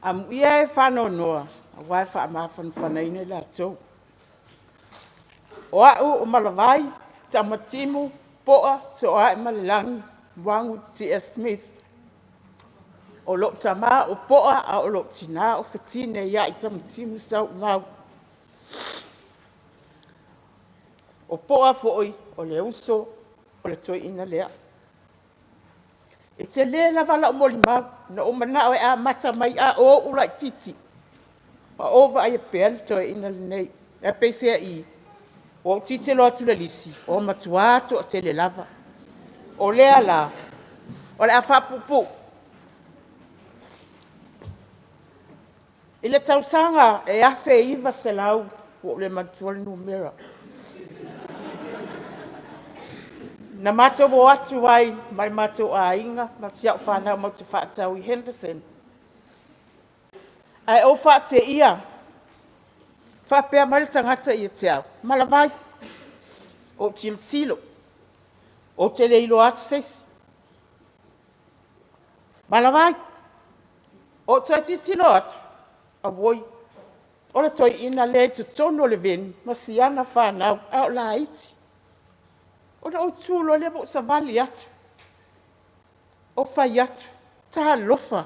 Amuia e faanoanoa, aua e faamafanafanaina i latou. O au o Malavai Tamatimu Poa Sooaemalelagi Muagu Tetee Smith. O lou tama o Poa a o lou tina o Fetine ia Tamatimu Saumalu. O Poa foi o le uso o le toeaina lea. E tele lava lau molimau na ou manao e amata mai a o ou laititi ma ou vaaia pea le toeaina lenei. Ae peiseai, ua ou tilotilo atu i le lisi, ua matua toatele lava. O lea la, o le a faapuupuu. I le tausaga e 1900, ua ou le manatua le numera, na matou o atu ai ma le matou aiga ma si au fanau matou te faatau i Henderson. Ae ou faateia, faapea mai le tagata ia te au, Malavai. Ou tilotilo, ou te le iloa atu se isi. Malavai, ou toe tilotilo atu, auoi, o le toeaina lea i totonu o le veni ma si ana fanau a o laiti. Ona ou tu loa lea ma ou savali atu, ou fai atu, talofa,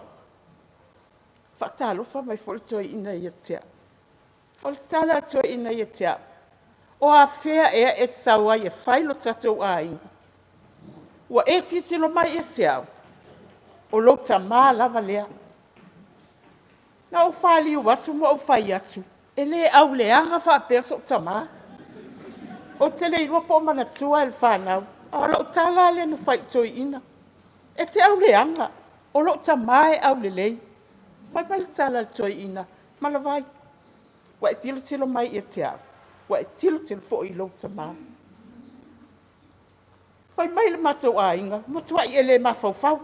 faatalofa mai foi le toeaina ia te au. O le tala a le toeaina ia te au, o afea ea e te sau ai e fai lo tatou aiga? Ua e tilotilo mai ia te au, o lou tama lava lea. Na ou faliu atu ma ou fai atu, e le auleaga faapea sou tama. Ou te le iloa po o manatua e le fanau, a o lau tala lava lea na fai i le toeaina. E te auleaga, o lou tama e aulelei. Fai mai le tala a le toeaina, Malavai, ua e tilotilo mai ia te au, ua e tilotilo foi i lou tama. Fai mai le matou aiga, ua matuai e le mafaufau.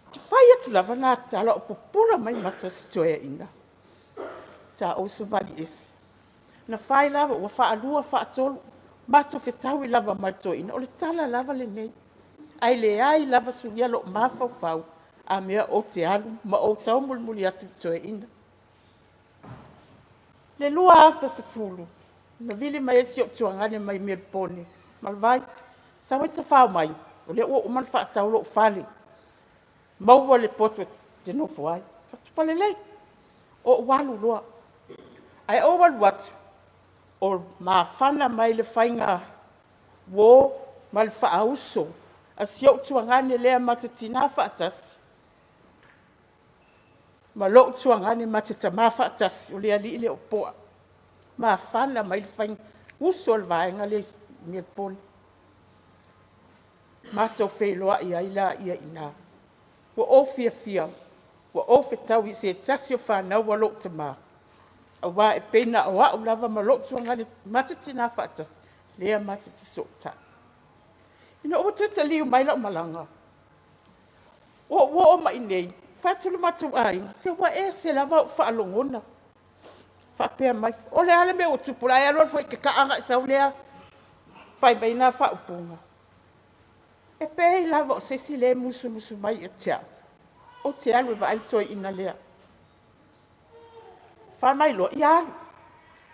Ou te fai atu lava lena tala o pupula mai mata o si toeaina. Sa ou savali ese. Na fai lava ua faalua, faatolu, matou fetaui lava ma le toeaina, o le tala lava lenei. Ae leai lava suia lou mafaufau, a mea ou te alu ma ou taumulimuli atu i le toeaina. I le 2010, na vili mai ai si ou tuagane mai Melepone, Malavai, sau e tafao mai, o lea ua uma ona faatau lou fale, maua le potu e te nofo ai. Ou fai atu, ua lelei. Ou alu loa, ae ou alu atu o mafana mai le faiga uo ma le faauso a si ou tuagane lea ma te tina faatasi ma lou tuagane ma te tama faatasi, o le alii lea o Poa. Mafana mai le faiga uso a le vaega lea i Melepone. Matou feiloai ai laia i ina. Ua ou fiafia ua ou fetaui i se tasi o fanau a lou tama, aua e pei na o au lava ma lou tuagane ma te tina faatasi lea ma te fesootai. Ina ua toe taliu mai lau malaga, ua ou oo mai i inei, fai atu lo matou aiga, se ua ese lava ou faalogona. Faapea mai, o le a le mea ua tupu? O le a e alu alu foi e te kaa ona e sau lea fai mai na faaupuga. E pei lava o se isi lea e musumusu mai ia te au, ou te alu e vaai le toeaina lea. Fai mai loa, ia alu.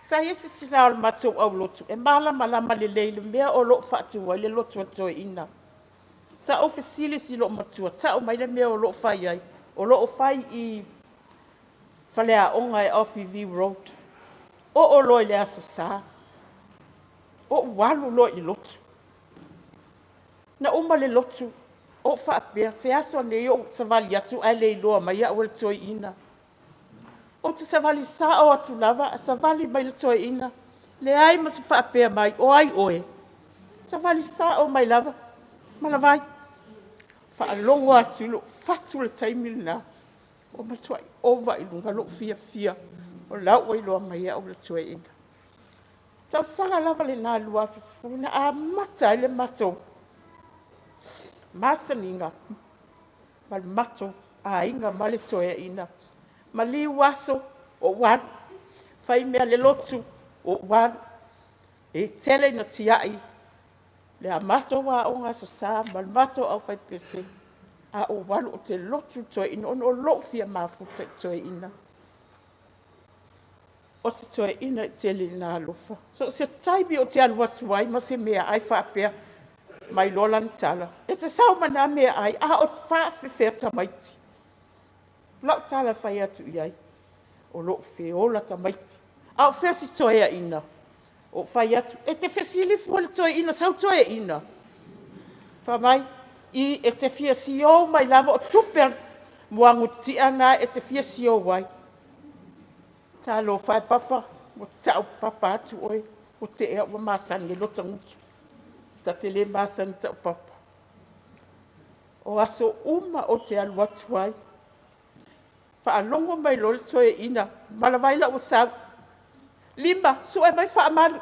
Sa i ai se tina o le matou aulotu e malamalama lelei i le mea o lo o faatu ai le lotu a le toeaina. Sa ou fesili i si loomatua, tau mai le mea o lo o fai ai. O lo o fai i faleaoga e off i View Road. Oo loa i le Aso Sa, ou alu loa i le lotu. Na uma le lotu ou faapea, se aso nei ou savali atu ae le iloa mai au e le toeaina. Ou te savali sao atu lava ae savali mai le toeaina, leai ma se faapea mai, o ai oe? Savali sao mai lava, Malavai. Faalogo atu i lou fatu i le taimi lena, ua matuai ova i luga lou fiafia o la ua iloa mai au e le toeaina. Tausaga lava lena 2010 na amata ai le matou masaniga ma le matou aiga ma le toeaina. Maliu aso, ou alu, fai mea a le lotu, ou alu. E tele ina tiai le matou aoga Aso Sa ma le matou aufaipese. A ou alu ou te lotu i le toeaina ona o lou fia mafuta i le toeaina. O se toeaina e tele ina alofa. So o se taimi ou te alu atu ai ma se meaai faapea, mai loa lana tala, e te sau ma na meaai a o faafefea tamaiti? O lau tala e fai atu i ai, o lo o feola tamaiti. A o fea si toeaina? Ou fai atu, e te fesili fua i le toeaina, sau toeaina? Fai mai, i e te fia siou mai lava, o tupe a Muagututia na e te fia siou ai. Talofa e Papa, ua tau papa atu oe, ua te ea ua masani ai lota gutu. Ta te le masani tau papa. O aso uma ou te alu atu ai, faalogo mai loa le toeaina, Malavai ua sau. Lima, sue mai faamalu.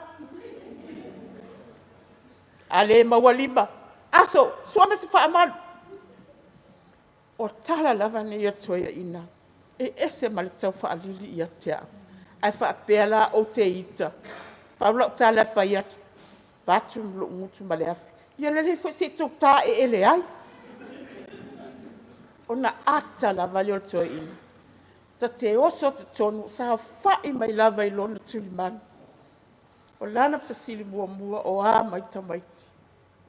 A le maua lima, aso, sue mai se faamalu. O tala lava nei a toeaiina, e ese ma le tau faalili ia te au. Ae faapea la ou te ita, pau lau tala e fai atu, vaeatu lou gutu ma le afi, ia lelei foi se i tou taeele ai. Ona ata lava lea o le toeaina. Ta te oso i totonu, saofai mai lava i lona tulimanu. O lana fesili muamua, o a mai tamaiti?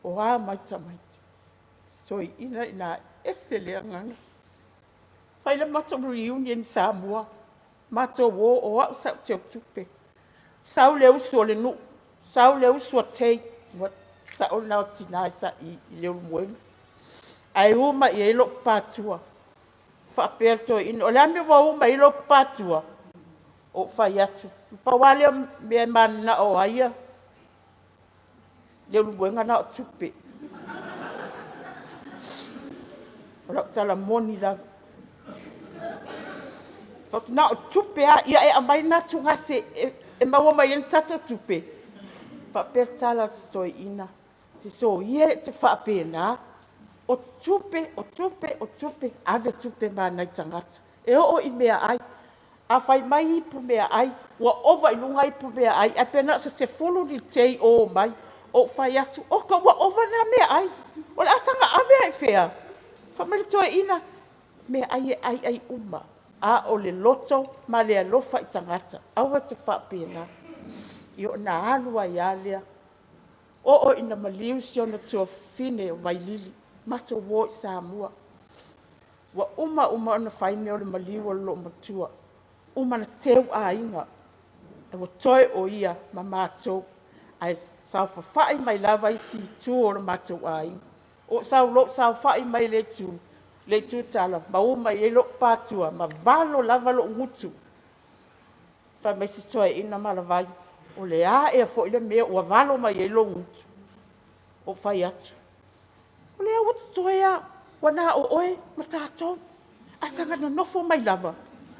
O a mai tamaiti? Si toeaina ina e ese le agaga. Fai le matou reunion i Samoa, matou o, o au sa ou teutupe. Sau le usu a Lenuu, sau le usu a Tate, ua tau lena o tina i Leulumoega, ae u mai i ai lou papa Faapea le toeaina, o le a le mea ua u mai ai lou papa Ou fai atu, pau lava lea o mea e mananao ai ia Leulumoega na o tupe. O lau tala moni lava. Na o tupe lava, ia e aumai lena tugase e maua mai ai ni tatou tupe. Faapea le tala a si toeaina, se soia e te faapena, o tupe, o tupe, o tupe, ave tupe ma nai tagata. E oo i meaai, a fai mai ipu meaai, ua ova i luga ipu meaai, ae pe na o se 10 ni tei o omai. Ou fai atu, oka ua ova na meaai, o le a saga ave ai i fea? Fai mai le toeaina, meaai e ai ai uma, a o le loto ma le alofa i tagata, aua e te faapena. Ia ona alu ai lava lea. Oo ina maliu si ona tuafafine o Vailili, matou o i Samoa. Ua uma uma ona fai mea o le maliu o le loomatua, uma ona teu aiga, ua toe o ia ma matou, ae saofafai mai lava isi itu o le matou aiga. Ou sau loa ou saofai mai le itu, le itu tala ma u mai ai lou papa ma valo lava lou gutu. Fai mai si toeaina Malavai, o le a ea foi le mea ua valo mai ai lou gutu? Ou fai atu, o lea ua totoe lava, ua na o oe ma tatou, ae saga nonofo mai lava,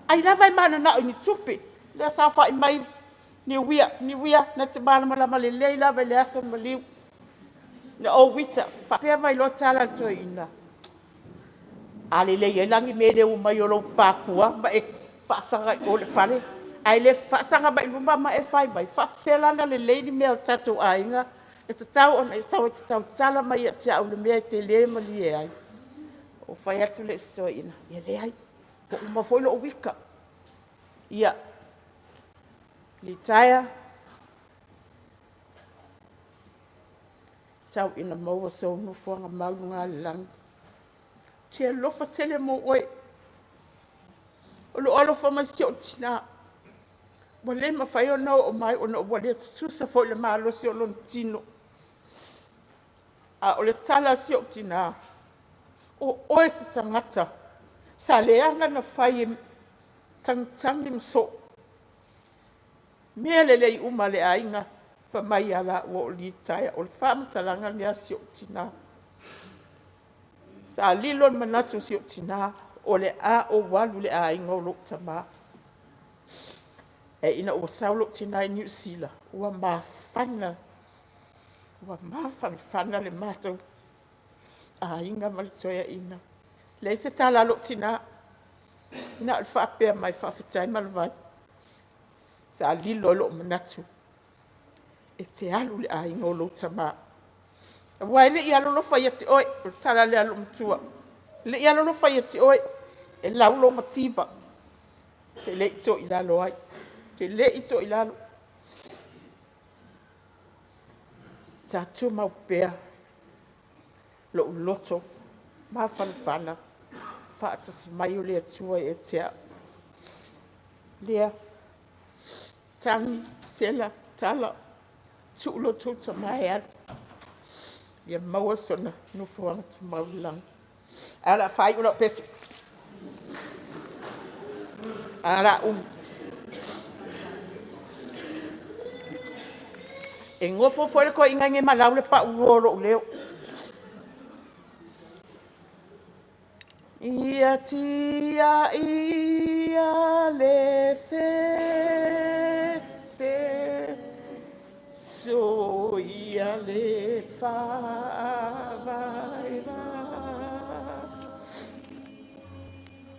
ai lava e mananao i ni tupe. Lea e saofai mai Niuia, Niuia na te malamalama lelei lava i le aso na maliu. Na ou ita, faapea mai loa tala a le toeaina, a lelei ai la ni mea i le u mai o lou papa ma e faasaga i o i le fale, ae le faasaga mai i luma ma e fai mai, e faapefea la ona lelei ni mea o le tatou aiga? E tatau ona e sau e te tautala mai ia te au i le mea e te le malie ai. Ou fai atu lea i si toeaina, e leai, ua uma foi lou ita. Ia, Litaea, tau ina maua sou nofoaga mau i luga i le lagi. Ou te alofa tele mo oe. O lou alofa mai si ou tina, ua le mafai ona oo mai ona ua le tutusa foi le malosi o lona tino. A o le tala a si ou tina, o oe se tagata sa leaga ona fai e tagitagi ma soo. Mea lelei uma a le aiga, fai mai ia laua o Litaea. O le faamatalaga lea a si ou tina. Sa lilo le manatu o si ou tina, o le a ou alu i le aiga o lou tama. Ae ina ua sau lou tina i Niu Sila, ua mafana, ua mafanafana le matou aiga ma le toeaina. Leai se tala a lou tina, na o le faapea mai, faafetai Malevai. Sa lilo i lou manatu e te alu i le aiga o lou tama, aua e le i alolofa ia te oe. O le tala lea a lou matua. Le i alolofa ia te oe, e lau lou mativa, te le i toilalo ai, te le i toilalo. Sa tumau pea lou loto mafanafana faatasi mai o le Atua ia te au. Lea, tagi sela tala, tuu lo outou tama e alu, ia maua sona nofoaga tumau i le lagi. Ae o le a faaiu lau pese, ae o le a umi. E nofo foi le toeaina nei ma lau le paulua o lou leo. Ia tiaia le fefe, soia le faavaevae.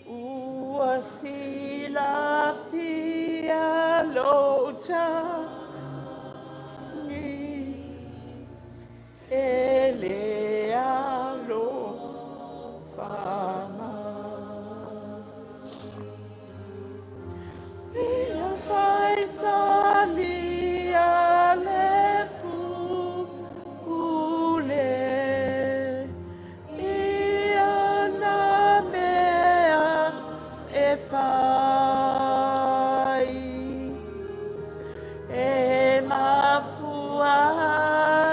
Ua silafia lou tagi, e le alofa mai. Ia faitalia le pule i ana mea e fai. E mafua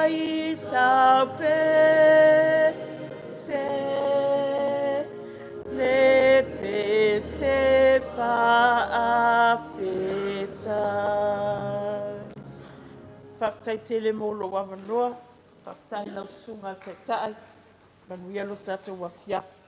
ai sau pese, le pese faafetai. Faafetai tele mo lou avanoa. Faafetai i lau Susuga i le Taitai. Manuia lo tatou afiafi.